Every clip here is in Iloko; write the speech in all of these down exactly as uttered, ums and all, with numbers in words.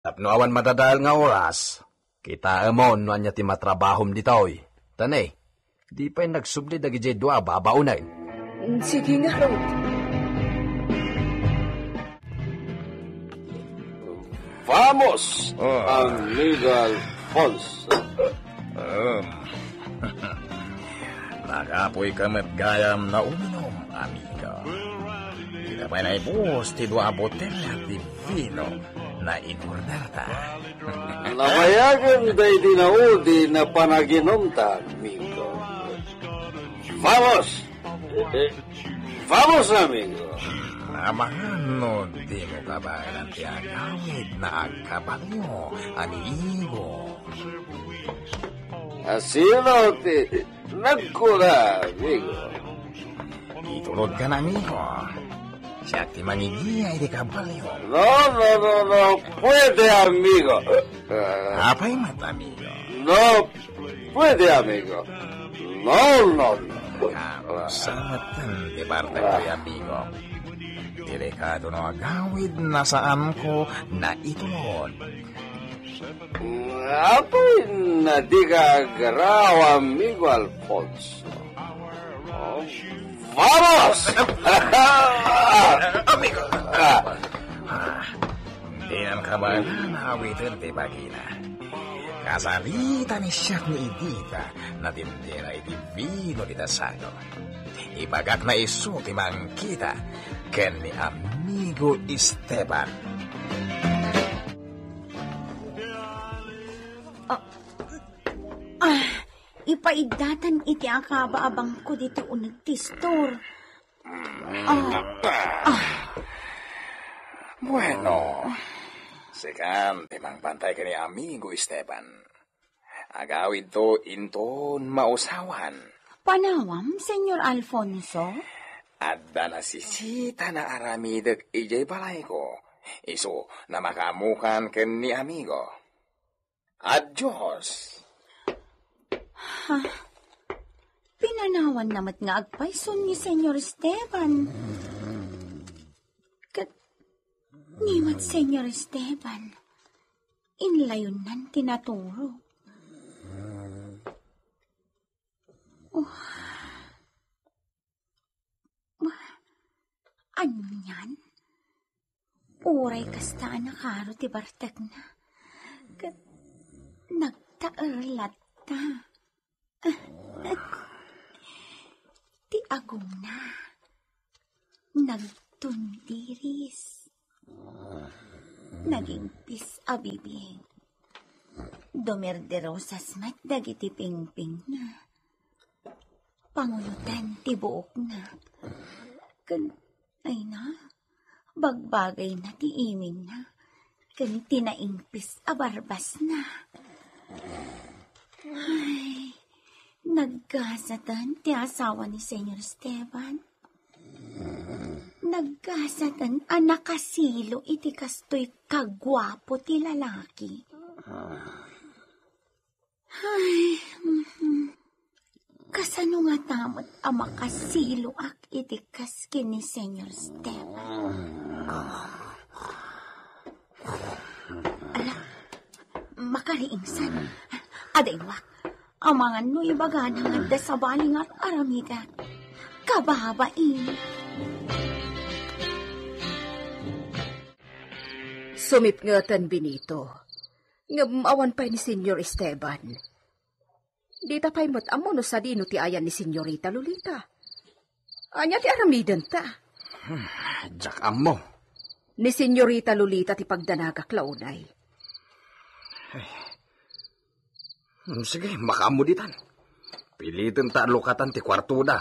Tapno awan madadael nga oras, kitaemon no ania ti matrabahom ditoy. Tane, di pay nagsubli dagidiay dua a babaonen. Sige ngarud. Vamos, Oh. Amigo Alfonso. Um. Nakapoy ka met gayam na uminom, amigo. Dita pay naibus ti dua a botella ti vino na in-orderta. Nabayagen daydi naudi na panaginumta, amigo. Vamos! Eh, vamos, amigo. Amangan no dimo kabaelan ti agawid na agkabalio, amigo. Asino ti nagkuna, amigo? Itulodkan, amigo. Siak ti mangigiya iti kabalio. No, no, no, no. Pwede, amigo. Ah. Apay met, amigo? No, pwede, amigo. No, no, no. Karusa met ti bartek, amigo. Delikado no agawid na saanko naitulod. Apay nga dika agraw, amigo Alfonso? Oh, vamos! Amigo! Ah, dinan kabaelan a awiten ti bagina. Kasarita ni siak ni Edita, natindera iti vino dita sako. Ibagak na isu ti mangkita ken ni amigo Esteban. Ah, ah, ipaiddatan iti akabaabangko ditoy uneg ti store. Ah, ah. Bueno, sikan ti mangbantay ken ni amigo Esteban. Agawidto inton mausawan. Panawam, Señor Alfonso? Adda nasisita nga aramidek idiay balayko. Isu, na makaammokan ken ni amigo. Adios. Ha? Pinanawanna met nga agpayso ni Señor Esteban. Ket ni met Señor Esteban, inlayonnan ti naturo. Oh. Anian? Uray kasta a nakaro ti bartekna, ket nagtaer latta. Ti agongna, nagtundiris. Nagingpis a bibig. Dumirdirosas met dagiti pingpingna. Pangulotan ti buokna. Ken, ay na, bagbagayna ti imingna. Ken ti naingpis a barbasna. Ay, naggasatan ti asawa ni Señor Esteban. Naggasatan a nakasilo iti kastoy kaguapo ti lalaki. Ay, mhm. Kasano ngata met a makasiloak iti kas ken ni Señor Esteban? Ala, makariingsan. Adingwak. Amangan no ibagana nga adda sabali nga ar-aramidek. Kababain. Sumipngeten, Benito. Ngem awan pay ni Señor Esteban. Dita pay met ammo no sadino ti ayan ni Señorita Lolita. Ania ti aramidenta? Hmm, diak ammo. Ni Señorita Lolita ti pagdanagak la unay. Hmm, sige, makaammo ditan. Piliten ta lukatan ti kuartoda.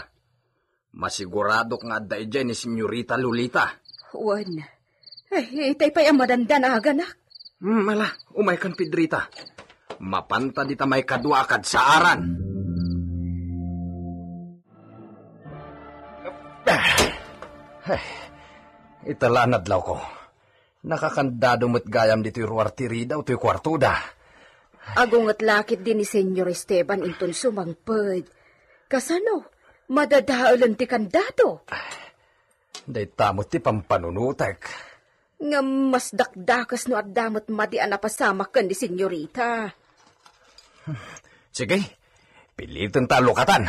Masiguradok nga adda idiay ni Señorita Lolita. Wen, eh, itay pay a madandanaganak. Hmm, ala, umaykan, Pedrita. Mapanta dita maikadua a kadsaaran. Eh, ita la nadlawko. Nakakandado met gayam ditoy ruar ti ridaw toy kuartoda. Agunget la ketdi ni Señor Esteban inton sumangpet. Kasano? Madadaelen ti kandado. Dayta met ti pampanunotek. Ngem mas dakdakes no adda met madi a napasamak ken ni Senyorita. Sige, piliten ta lukatan.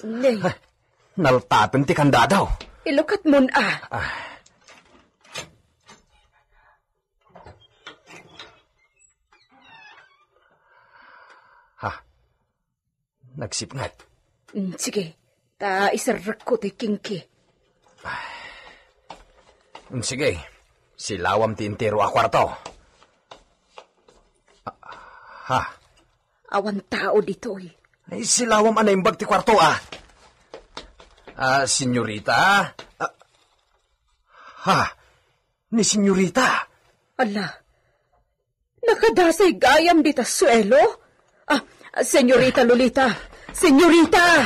Ne. Naltaten ti kandado. Ilukat mon a. Ah. Ha? Nagsipnget. Mm, sige, ta iserrekko ti kingki. Mm, sige, silawam ti entero a kuarto. Ah, ha? Awan tao ditoy. Ay, silawam a naimbag ti kuarto, ah. Ah, senyorita? Ah, ha? Ni senyorita? Ala, nakadasay gayam dita suelo? Ah, senyorita Lolita! Senyorita!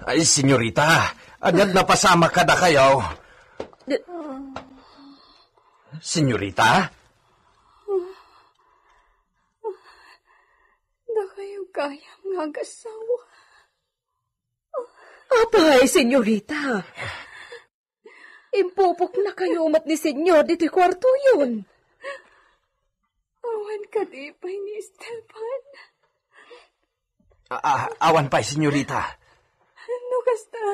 Ay, senyorita, ania't napasamak kadakayo? Di- Senyorita? Dakayo gayam nga agassawa. Apay, senyorita? Impupoknakayo met ni Senyor ditoy kuartoyon. Awan kadi pay ni Esteban? A-, a-, awan pay, senyorita. No kasta,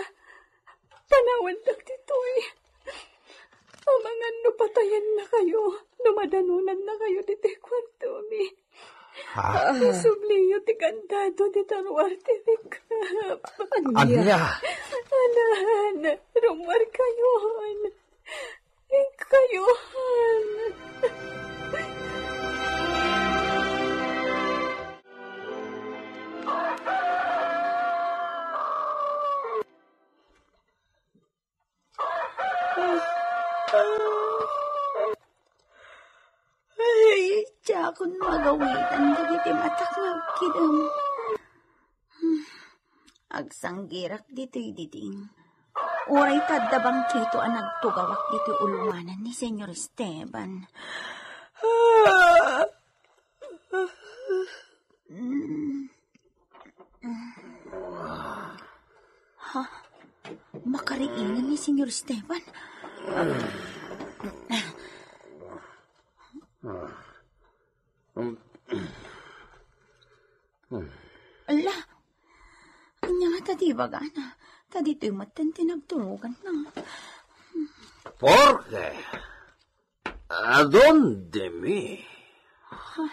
panawandak ditoy. Amangan no patayennakayo, no madanonannakayo ditoy kuartomi. Ha? Isubliyo ti kandado dita ruar ti rikep. Ania? Ania? Anan, rummuarkayon. Inkayon. Ay, diakon magawitan dagiti matak nga agkidem. Agsanggirak ditoy diding. Uray ta adda bangkito a nagtugawak ditoy uluanan ni Senyor Esteban. Ha? Makariingan ni Senyor Esteban. Ala, ania ngata ti ibagana? Ta ditoy metten ti nagtuloganna. Porque, ¿adónde mi? Ha?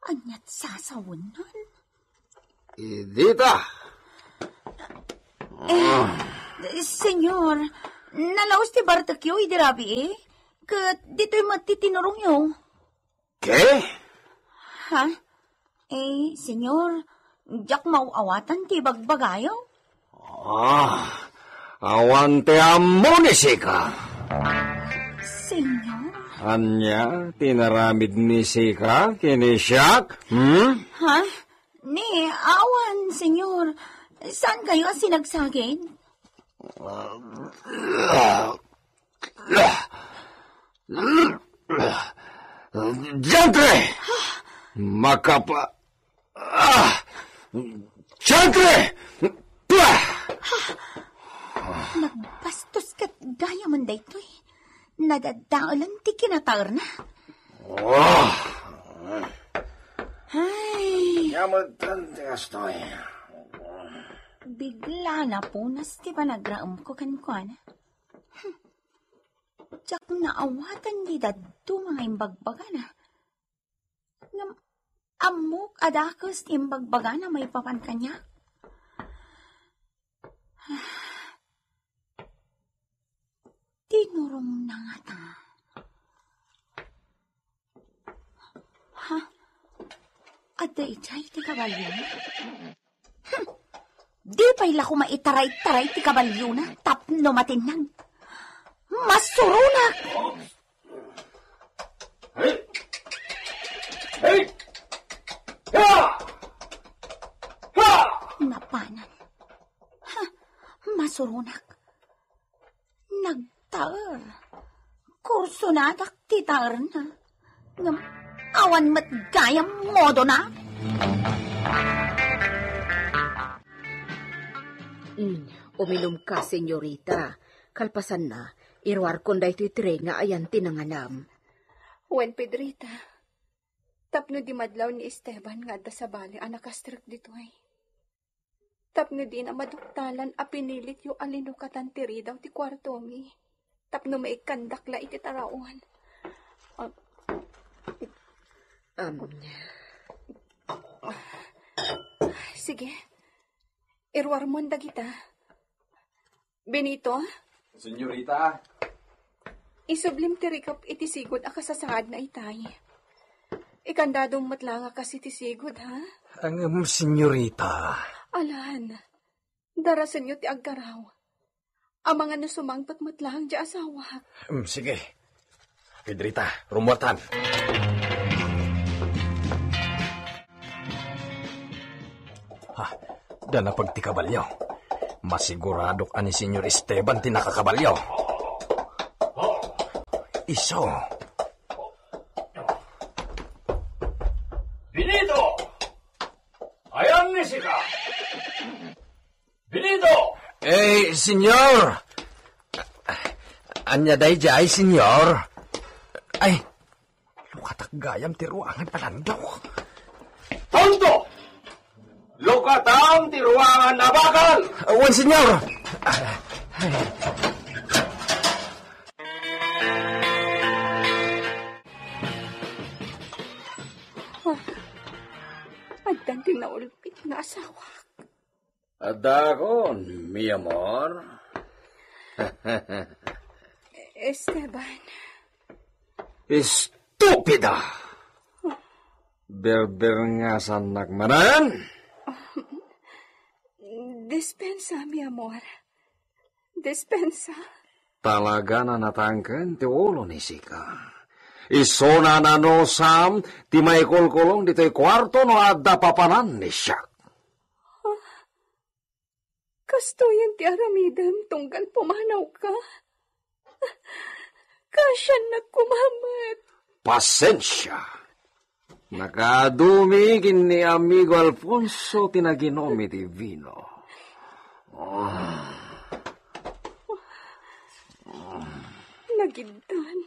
Ania't sasawennan? Idita. Eh, Senyor, nalaus ti bartekyo idi rabii, ket ditoy met ti tinurongyo. ¿Qué? Ha? Eh, Senyor, diak maaw-awatan ti ibagbagayo. Ah, awan ti ammo ni sika. Senyor? Ania ti inaramid ni sika ken ni siak? Hmm? Ha? Ni, awan, Senyor. Saankayo a sinagsagid? Diantre! Makapa-, ah! Diantre! Pah! Nagbastos ket gayamen daytoy. Nadadaelan ti kinataerna. Ah! Ay. Ania metten ti kastoy? Bigla napunas ti panagraemko kenkuana. Hmm. Diak naawatan ti dadduma nga imbagbagana. Ngem ammok a dakes ti imbagbagana maipapan kaniak. Tinurongna ngata. Ha? Adda idiay ti kabalio? Hmm. Di pay la koma itaray-taray ti kabalyona tapno matinnag. Masuronak! Hey! Hey! Ha! Ha! Napanan. Ha! Masuronak. Nagtaer. Kursonadak ti taerna. Ngem awan met gayam modona. Mm, Uminumka, senyorita. Kalpasanna, iruarkon daytoy tray nga ayan ti nangalam. Wen, Pedrita, tapno di madlaw ni Esteban nga adda sabali a nakastrek ditoy. Tapno dina maduktalan a pinilityo a linukatan ti ridaw ti kuartomi. Tapno maikkandak la iti taraon. Ah, Um, sige. Iruarmon dagita. Benito? Senyorita? Isublim ti rikep iti sigud a kasasaadna itay. Ikandadom met la nga kas iti sigud, ha? Ngem, senyorita. Alan, darasenyo ti aggaraw. Amangan no sumangpet met laeng ti asawak. Mm, sige. Pedrita, rummuartan. Ha, da napag ti kabalyo. Masiguradok a ni Senyor Esteban ti nakakabalyo. Isu. Benito! Ayan ni sika! Benito! Eh, senyor! Ania daydiay, senyor? Ay, lukatak gayam ti ruangan a landok. Tonto! Lukatam ti ruangan a bakal! Wen, senyor! Addan ti naulpit nga asawak. Adakon, mi amor. Esteban. Estupida! Berberngasannak manen? Dispensa, mi amor. Dispensa. Talaga a natangken ti ulo ni sika. Isuna nanusam ti maikulkulong ditoy kuarto no adda papanan ni siak. Kastoyen ti aramidem tunggal pumanawka. Kasiannak koma met. Pasensia. Nakaadumi ken ni amigo Alfonso ti naginom iti vino. Ah. Nagiddan.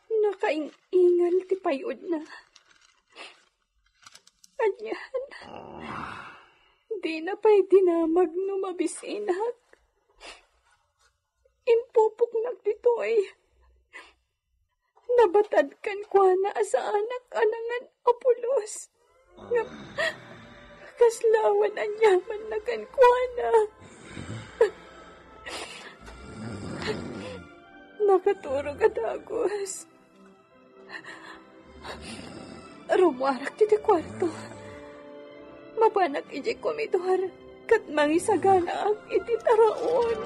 Nakaing-ingal ti payudna. Anian, dina pay dinamag no mabisinak. Impupoknak ditoy. Nabatad kenkuana a saanak a nangan a pulos. Ngem kasla awan aniamanna kenkuana. Nakaturog a dagus. Rummuarak iti kuarto. Mapanak idiay komedor ket mangisaganaak iti taraon.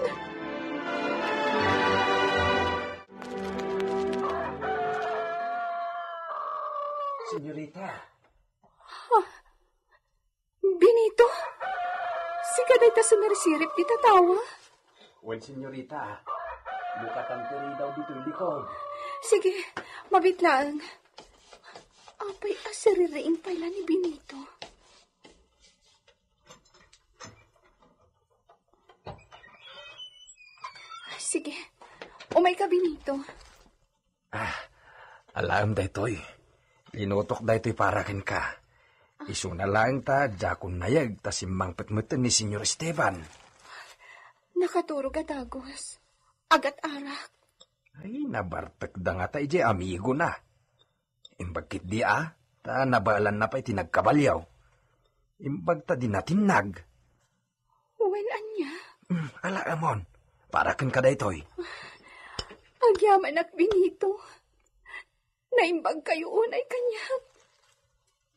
Senyorita. Ah, Benito? Sika dayta sumirsirip ti tatawa? Wen, senyorita. Lukatan ti ridaw ditoy likod. Sige, mabiit laeng. Apay a siririing pay la ni Benito? Sige, umayka, Benito. Ah, alaem daytoy. Linutok daytoy para kenka. Isuna laeng ta diakon nayeg ta simmangpet metten ni Senyor Esteban. Nakaturog a dagus. Agat-arak. Ay, nabartekda ngata idiay amigona. Imbag ketdi a, ta nabaelanna pay ti nagkabalio. Imbag ta di natinnag. Wen, ania? Mm, alaemon. Para kenka daytoy. Agyamanak, Benito. Naimbagkayo unay kaniak.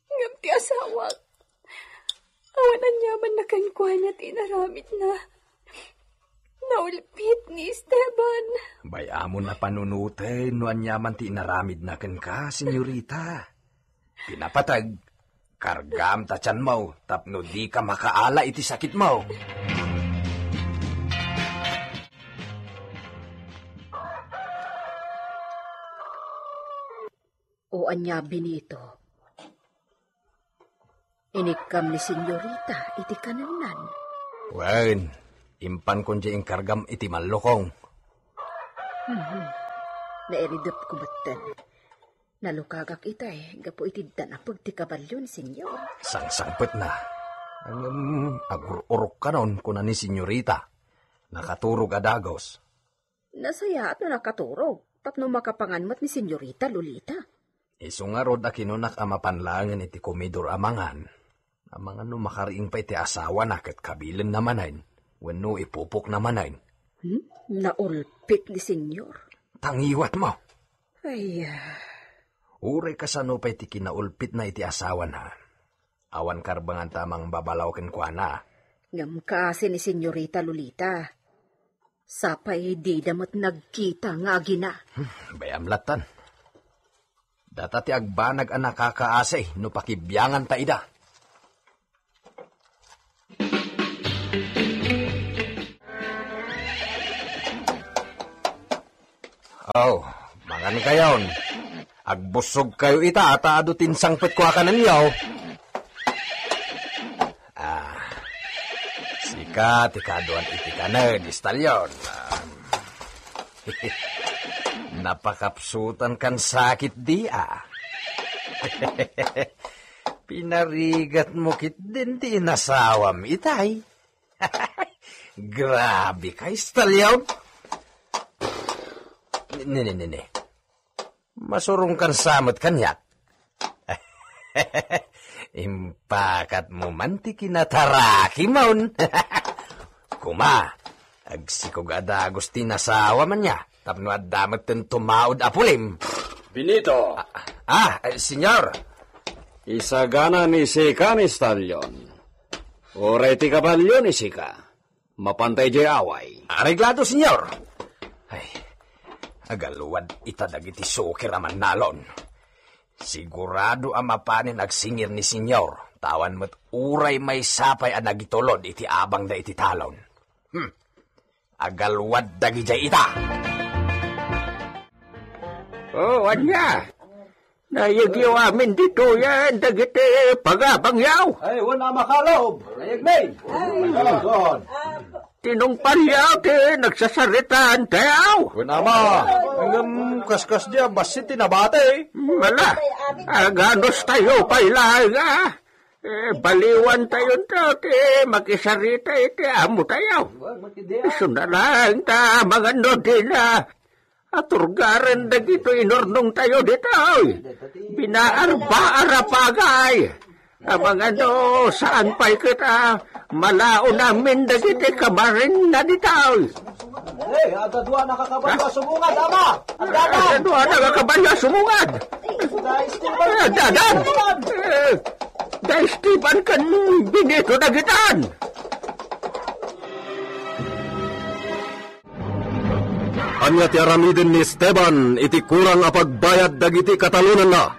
Ngem ti asawak, awan aniamanna kenkuana ti inaramidna. Naulpit ni Esteban. Bay-amon a panunoten no aniaman ti inaramidna kenka, senyorita. Pinapateg, kargam ta tianmo tapno dika makaala iti sakitmo. O ania, Benito? Inikkam ni senyorita iti kanennan. Wen, Impan kon diay inkargam iti mallukong. Mhm. Nairidepko metten. Nalukagak itay gapu iti danapeg ti kabalio ni Senyor. Sangsangpetna. Ngem agur-urokkanon, kuna ni Senyorita. Nakaturog a dagus. Nasayaat no nakaturog tapno makapangan met ni Senyorita Lolita. Isu ngarud a kinunak a mapan laengen iti komidor a mangan. Amangan no makariing pay ti asawana ket kabilenna manen, wenno ipupokna manen. Hmm? Naulpit ni Senyor. Tangiwatmo. Ay, ah. Uray kasano pay ti kinaulpitna iti asawana. Awan karbenganta a mangbabalaw kenkuana. Ngem kaasi ni Senyorita Lolita. Sapay dida met nagkita nga agina. Hmm, bay-am lattan. Data ti agbanag a nakakaasi no pakibianganta ida. Oh, mangan kayon. Agbussog kayo ita, ta adu ti insangpetko a kanenyo. Ah, sika ti kaaduan iti kanen, Stallion. Ah, napakapsutan kan sakit di, ah. Pinarigatmo ketdin ti inasawam itay. Grabe ka, Stallion. Ne, ne, ne, ne. Masurong kan sa met kaniak. Impakatmo man ti kinataraki mon. Kuma, agsikog a dagus ti nasawam ania, tapno adda met ten tumaud a pulim. Benito. Ah, ah, eh, senyor. Isagana ni sika ni Stallion. Uray ti kabalio ni sika. Mapantay diay away. Areglado, senyor. Ay, agaluad ita dagiti sukir a mannalon. Sigurado a mapanen agsingir ni senyor, ta awan met uray maysa pay a nagitulod iti abangda iti talon. Hmm. Agaluad dagidiay ita. Oh, ania? Nayegyo amin ditoyen dagiti pagabangyo. Ay, wen a makalob. Nayegmi. Ay. Ay, wen. Tinungpalyo ti nagsasaritaan tayo. Wen, ama, ngem kaskas di a bassit ti nabati. Wala. Aganus tayo pay laeng, ah. Eh, baliwan tayo ti makisarita iti amo tayo. Isu na laeng ta mangan no dina. Aturgaren dagitoy inurnongtayo ditoy. Binaarbaar a pagay. Amangan no saan pay ket a malaon amin dagiti kamarinna ditoy. Eh, adda dua a kabalio a sumungad, ama! Addadan! Adda dua a kabalio a sumungad! Addadan! Eh, da Esteban ken Benito dagitan! Ania ti aramiden ni Esteban iti kurang a pagbayad dagiti katalonanna?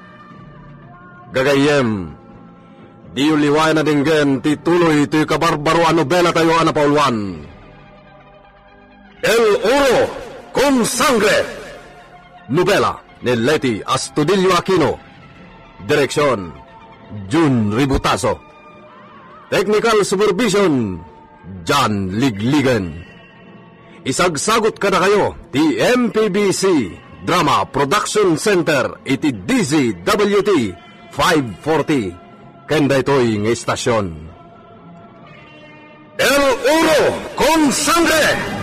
Gagayyem, diyo liwayan a denggen ti tuloy ti kabarbaro a nobelatayo a napauluan, El Oro con Sangre. Nobela ni Leti Astudillo Aquino. Direksyon, Jun Ributaso. Technical supervision, John Ligligan. Isagsagut kadakayo ti M P B C Drama Production Center iti D Z W T five forty. Ken daytoy nga istasyon, El Oro con Sangre!